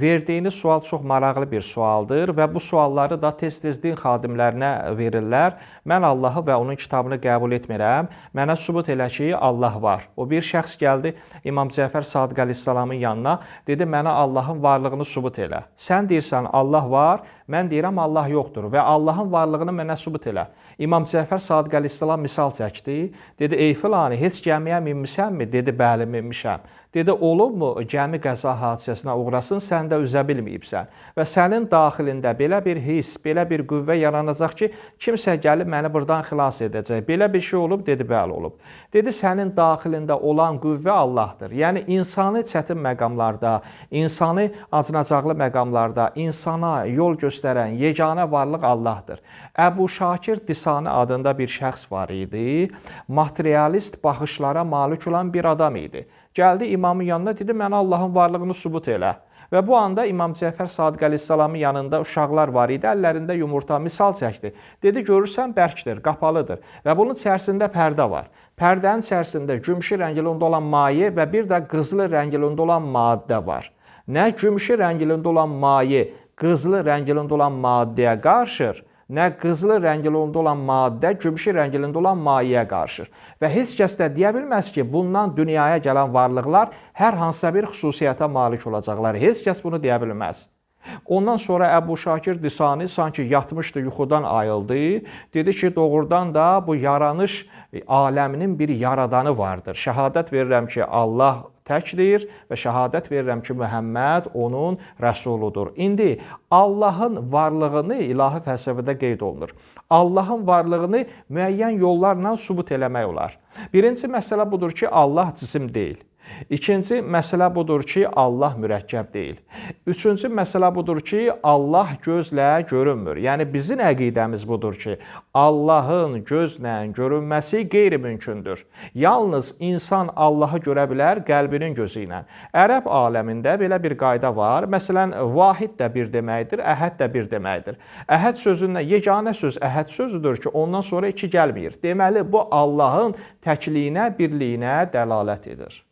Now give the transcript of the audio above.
Verdiyiniz sual çox maraqlı bir sualdır və bu sualları da tez-tez din xadimlərinə verirlər. Mən Allahı və onun kitabını qəbul etmirəm. Mənə sübut elə ki, Allah var. O bir şəxs gəldi İmam Cəfər Sadiq əleyhissalamın yanına, dedi mənə Allahın varlığını sübut elə. Sən deyirsən Allah var, mən deyirəm Allah yoxdur və Allahın varlığını mənə sübut elə. İmam Cəfər Sadiq əleyhissalam misal çəkdi. Dedi ey filanı, heç gəmiyə minmisənmi? Dedi bəli minmişəm. Dedi olubmu gəmi qəza hadisəsinə uğrasın, sən də üzə bilməyibsən və sənin daxilində belə bir hiss, belə bir qüvvə yaranacaq ki, kimsə gəlib məni burdan xilas edəcək. Belə bir şey olub? Dedi bəli olub. Dedi sənin daxilində olan qüvvə Allahdır. Yəni insanı çətin məqamlarda, insanı acınacaqlı məqamlarda, insana yol göstərən yeganə varlıq Allahdır. Əbu Şakir Disani adında bir şəxs var idi. Materialist baxışlara malik olan bir adam idi. Gəldi imamın yanına, dedi mənə Allahın varlığını sübut elə. Və bu anda İmam Cəfər Sadiq əleyhissalamın yanında uşaqlar var idi, əllərində yumurta, misal çəkdi. Dedi görürsən bərkdir, qapalıdır və bunun içərisində pərdə var. Pərdənin içərisində gümüşü rəngində olan maye və bir də qızılı rəngində olan maddə var. Nə gümüşü rəngində olan maye qızılı rəngində olan maddəyə qarışır, nə qızılı rəngində olan maddə gümüşü rəngində olan mayeyə qarışır. Və heç kəs də deyə bilməz ki, bundan dünyaya gələn varlıqlar hər hansısa bir xüsusiyyətə malik olacaqlar. Heç kəs bunu deyə bilməz. Ondan sonra Əbu Şakir Disani sanki yatmışdı, yuxudan ayıldı. Dedi ki, doğrudan da bu yaranış aləminin bir yaradanı vardır. Şəhadət verirəm ki, Allah təkdir və şəhadət verirəm ki, Məhəmməd onun rəsuludur. İndi Allahın varlığını ilahi fəlsəfədə qeyd olunur. Allahın varlığını müəyyən yollarla sübut eləmək olar. Birinci məsələ budur ki, Allah cisim deyil. İkinci məsələ budur ki, Allah mürəkkəb deyil. Üçüncü məsələ budur ki, Allah gözlə görünmür. Yəni bizim əqidəmiz budur ki, Allahın gözlə görünməsi qeyri-mümkündür. Yalnız insan Allahı görə bilər qəlbinin gözü ilə. Ərəb aləmində belə bir qayda var. Məsələn, vahid də bir deməkdir, əhəd də bir deməkdir. Əhəd sözündən yeganə söz əhəd sözüdür ki, ondan sonra iki gəlmir. Deməli, bu Allahın təkliyinə, birliyinə dəlalət edir.